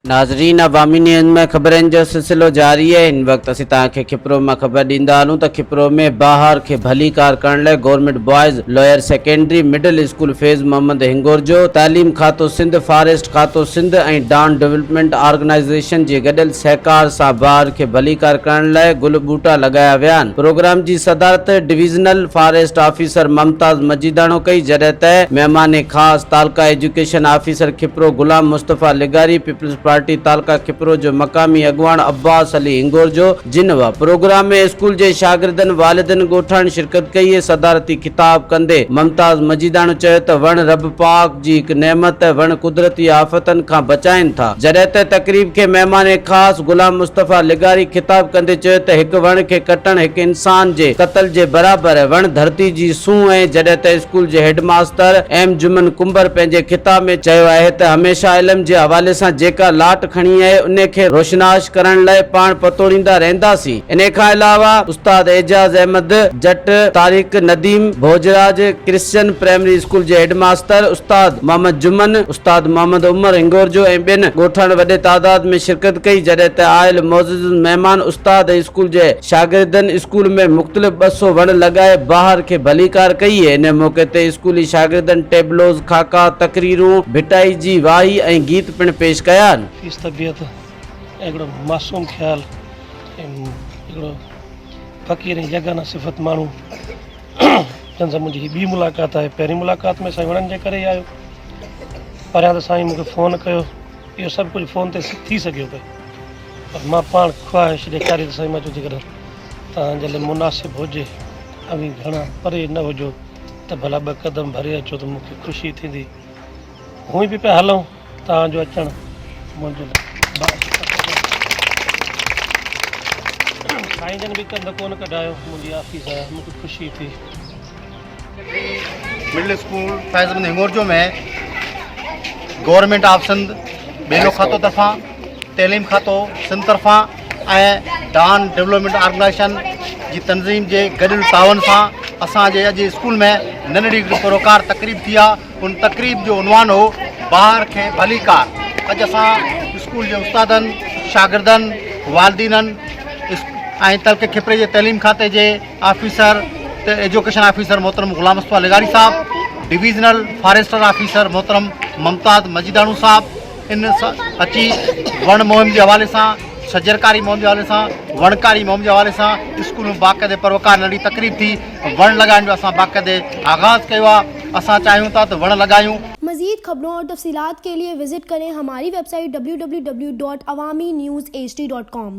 ناظرين عوامي نيوز ۾ خبرن جو سلسلو جاري آهي هن وقت اسين توهان کي کپرو مان خبر ڏيندا هلون ته کپرو ۾ بهار کي ڀليڪار ڪرڻ لاء government boys lower secondary middle school Faiz Muhammad Hingorjo تعليم کاتو سنڌ فاريسٽ کاتو سنڌ ۽ ڊان ڊولپمينٽ آرگنائيزيشن جي گڏيل سهڪار سان بهار کي ڀليڪار ڪرڻ لاء گل ٻوٽا لڳايا ويا آهن پروگرام جي صدارت divisional forest officer Mumtaz Majidano ڪئي جڏهن ته مهمان خاص تعلقه ايجوڪيشن آفيسر کپرو غلام مصطفيٰ لغاري، پيپلز پارٽي تعلقه کپرو جو مقامي اڳواڻ عباس علي هنگورجو جن هئا. پروگرام ۾ اسڪول جي شاگردن، والدين، ڳوٺاڻن شرڪت ڪئي. صدارتي خطاب ڪندي ممتاز مجيداڻو چيو ته وڻ رب پاڪ جي هڪ نعمت، وڻ قدرتي آفتن کان بچائين ٿا. جڏهن ته تقريب کي مهمان خاص غلام مصطفيٰ لغاري خطاب ڪندي چيو ته هڪ وڻ کي ڪٽڻ هڪ انسان جي قتل جي برابر، وڻ ڌرتي جي سونهن ۽ جڏهن ته اسڪول جي هيڊ ماستر ايم جمن ڪنڀر پنهنجي خطاب ۾ چيو آهي ته هميشه علم جي حوالي سان جيڪا لاٽ کڻي آهي انهي کي روشناش ڪرڻ لاء پاڻ پتوڙيندا رهنداسين. انهي کان علاوه استاد Ejaz Ahmed Jat, Tariq Nadeem, Bhojraj Christian primary school جي هيڊ ماستر استاد محمد جمن، استاد محمد عمر هنگورجو ۽ ٻين ڳوٺاڻن وڏي تعداد ۾ شرڪت ڪئي جڏهن ته آيل معزز مهمان استاد ۽ اسڪول جي شاگردن اسڪول ۾ مختلف 200 وڻ لڳائي بهار کي ڀليڪار ڪئي. ان موقعي تي اسڪولي شاگردن ٽيبلوز، خاڪا، تقريرون، ڀٽائي جي وائي ۽ گيت پڻ پيش ڪيا. نفيس طبيعت ۽ هڪڙو معصوم خيال ۽ هڪڙو فقير ۽ يگانه صفت ماڻهو جن سان منهنجي هي ٻي ملاقات آهي. پهرين ملاقات ۾ سائين وڻن جي ڪري ئي آيو. پريان ته سائين مون کي فون ڪيو. اهو سڀ ڪجهه فون تي ٿي سگهيو پئي پر مان پاڻ خواهش ڏيکاري ته سائين مان چيو جيڪڏهن توهان جي لاء مناسب هجي اوهين گهڻا پري نه هجو ته ڀلا ٻه قدم ڀري اچو ته مون کي خوشي ٿيندي. هونئن به پيا هلون توهان جو اچڻ منهنجي لاء باعث فخر آهي. سائين جن به ڪنڌ ڪونه ڪڍايو منهنجي آفيس آيا مون کي خوشي ٿي. Middle school Faiz Ahmed Hingorjo ۾ government of Sindh ٻيلو کاتو طرفان تعليم کاتو سنڌ طرفان ۽ ڊان ڊولپمينٽ آرگنائيزيشن جي تنظيم جي گڏيل تعاون سان اسان جي اڄ اسڪول ۾ ننڍڙي هڪڙي پروقار تقريب ٿي آ ان تقريب جو عنوان هو بهار کي ڀليڪار اڄ اسان اسڪول جي استادن شاگردن والدينن ۽ تعلقي کپري جي تعليم کاتي جي آفيسر ته ايجوڪيشن آفيسر محترم غلام مصطفيٰ لغاري صاحب، ڊويزنل فاريسٽر آفيسر محترم ممتاز مجيداڻو صاحب ان اچي وڻ مهم جي حوالي سان شجرڪاري مهم جي حوالي سان وڻڪاري مهم جي حوالي سان اسڪول ۾ باقاعدي پروقار ننڍي تقريب ٿي وڻ لڳائڻ جو اسان باقاعدي آغاز ڪيو آهي اسان چاهيون ٿا ته وڻ لڳايون. مزيد خبرون اور تفصيلات کے لئے وزٽ کریں ہماری ویب سائٹ www.awamiNewsHD.com.